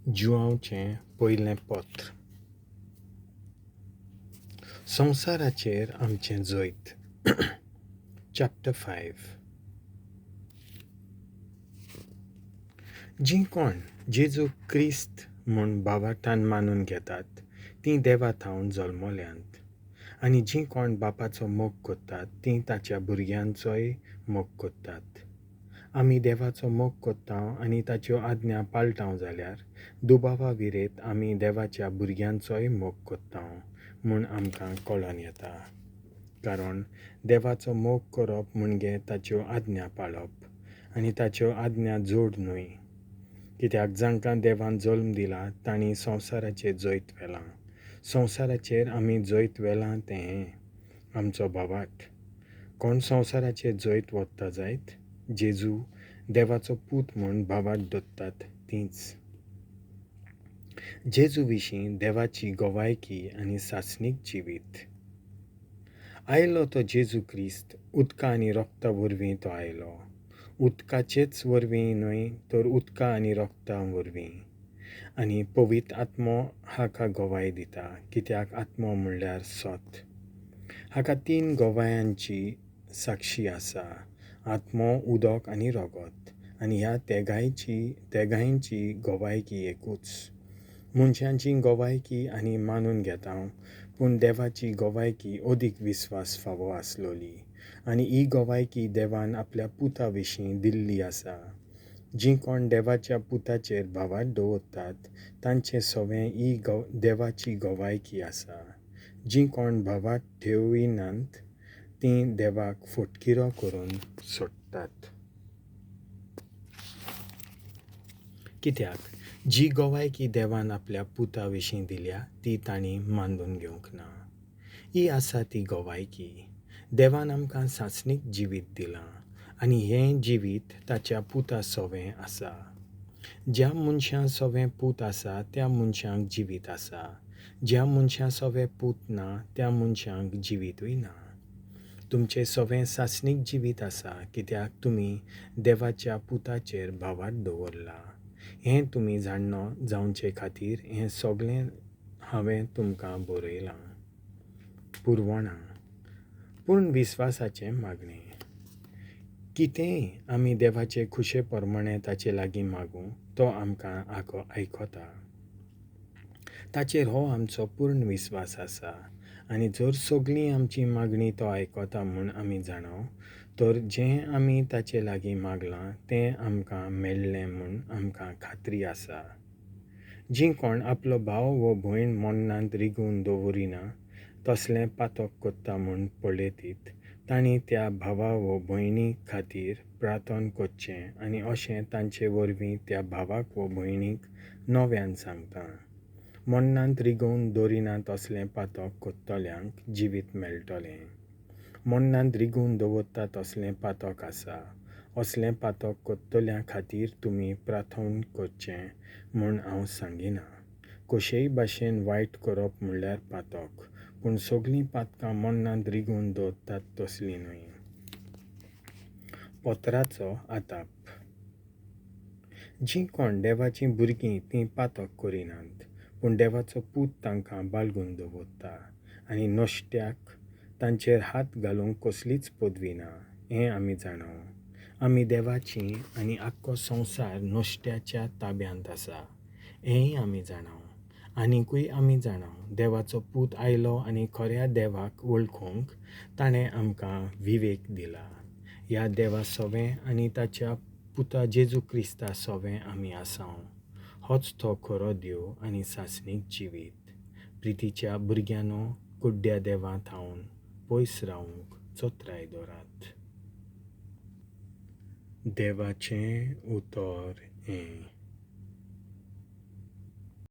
जुआंवचें पयलें पत्र. संवसाराचेर आमचें जैत. चॅप्टर 5. जीं कोण जेजू क्रिस्त म्हूण भावार्थान मानून घेतात तीं देवा थावन जल्मल्यांत, आनी जीं कोण बापाचो मोग करतात तीं ताच्या भुरग्यांचोय मोग करतात. आमी देवाचो मोग करता आनी ताच्यो आज्ञा पाळटा जाल्यार दुबावा विरेत आमी देवाच्या भुरग्यांचोय मोग करता म्हूण आमकां कळोन येता. कारण देवाचो मोग करप म्हणजे ताच्यो आज्ञा पाळप, आनी ताच्यो आज्ञा जोड न्हय. कित्याक जांकां देवान जल्म दिला तांणी संवसाराचेर जैत व्हेलां. संवसाराचेर आमी जैत व्हेलां तें हें आमचो भावार्थ. कोण संवसाराचेर जैत व्हरता जायत? जेजू देवाचो पूत म्हूण भावार्थ दवरतात तींच. जेजू विशीं देवाची गवायकी आनी सासणीक जिवीत. आयलो तो जेजू क्रिस्त उदका आनी रोगता वरवीं तो आयलो. उदकाचेच वरवीं न्हय तर उदका आनी रोगता वरवीं. आनी पवित्र आत्मो हाका गवाय दिता, कित्याक आत्मो म्हणल्यार सत. हाका 3 गवायांची साक्षी आसा, आत्मो, उदक आनी रोगत, आनी ह्या तेगांयची गवायकी एकूच. मनशांची गवायकी आनी मानून घेता, पूण देवाची गवायकी अदीक विस्वास फावो आसलोली, आनी ही गवायकी देवान आपल्या पुता विशीं दिल्ली आसा. जीं कोण देवाच्या पुताचेर भावार्थ दवरतात तांचें सवें ही देवाची गवायकी आसा. जीं कोण भावार्थ ठेविनात तीं देवाक फटकिरो करून सोडटात. कित्याक जी गवायकी देवान आपल्या पुता विशीं दिल्या ती तांणी मानून घेवंक ना. ही आसा ती गवायकी, देवान आमकां सासणीक जिवीत दिलां आनी हें जिवीत ताच्या पुता सवें आसा. ज्या मनशां सवें पूत आसा त्या मनशांक जिवीत आसा, ज्या मनशां सवें पूत ना त्या मनशांक जिवीतूय ना. तुमचें सवें सासणीक जिवीत आसा, कित्याक तुमी देवाच्या पुताचेर भावार्थ दवरला. हें तुमी जाणो जावचे खातीर हें सगळें हांवें तुमकां बरयलां. पुरवणां पूर्ण विस्वासाचें मागणें. कितेंय आमी देवाचे खुशे प्रमाणें ताचे लागीं मागूं तो आमकां आयकता. ताचेर हो आमचो पूर्ण विस्वास आसा, आनी जर सगळीं आमची मागणी तो आयकता म्हूण आमी जाणाव, तर जें आमी ताचे लागीं मागलां तें आमकां मेळ्ळें म्हूण आमकां खात्री आसा. जीं कोण आपलो भाव वो भयण मरणांत रिगून दवरिना तसलें पातक करता म्हूण पळयतीत तांणी त्या भावा वो भयणी खातीर प्रार्थना करचें, आनी अशें तांचे वरवीं त्या भावाक वो भयणीक नव्यान सांगता. मरणांत रिगोवन दवरिना तसलें पातक करतल्यांक जिवीत मेळटलें. मरणांत रिगोवन दवरता तसलें पातक आसा, असलें पातक करतल्यां खातीर तुमी प्रार्थना करचें म्हूण हांव सांगिना. कशेय भाशेन वायट करप म्हणल्यार पातक, पूण सगळीं पातकां मरणांत रिगोवन दवरतात तसलीं न्हय. पत्राचो आताप. जीं कोण देवाचीं भुरगीं तीं पातक करिनात, पूण देवाचो पूत तांकां बाळगून दवरता, आनी नश्ट्याक तांचेर हात घालूंक कसलीच पदवी ना, हें आमी जाणाव. आमी देवाची आनी आख्खो संवसार नश्ट्याच्या ताब्यांत आसा, हेंय आमी जाणाव. आनिकूय आमी जाणाव, देवाचो पूत आयलो आनी खऱ्या देवाक वळखूंक ताणें आमकां विवेक दिला. ह्या देवा सवें आनी ताच्या पुता जेजू क्रिस्ता सवें आमी आसाव. होच तो खरो देव आनी सासणीक जिवीत. प्रितीच्या भुरग्यांनो, कुड्ड्या देवा थावन पयस रावूंक चत्राय दवरात. देवाचें उतर हें.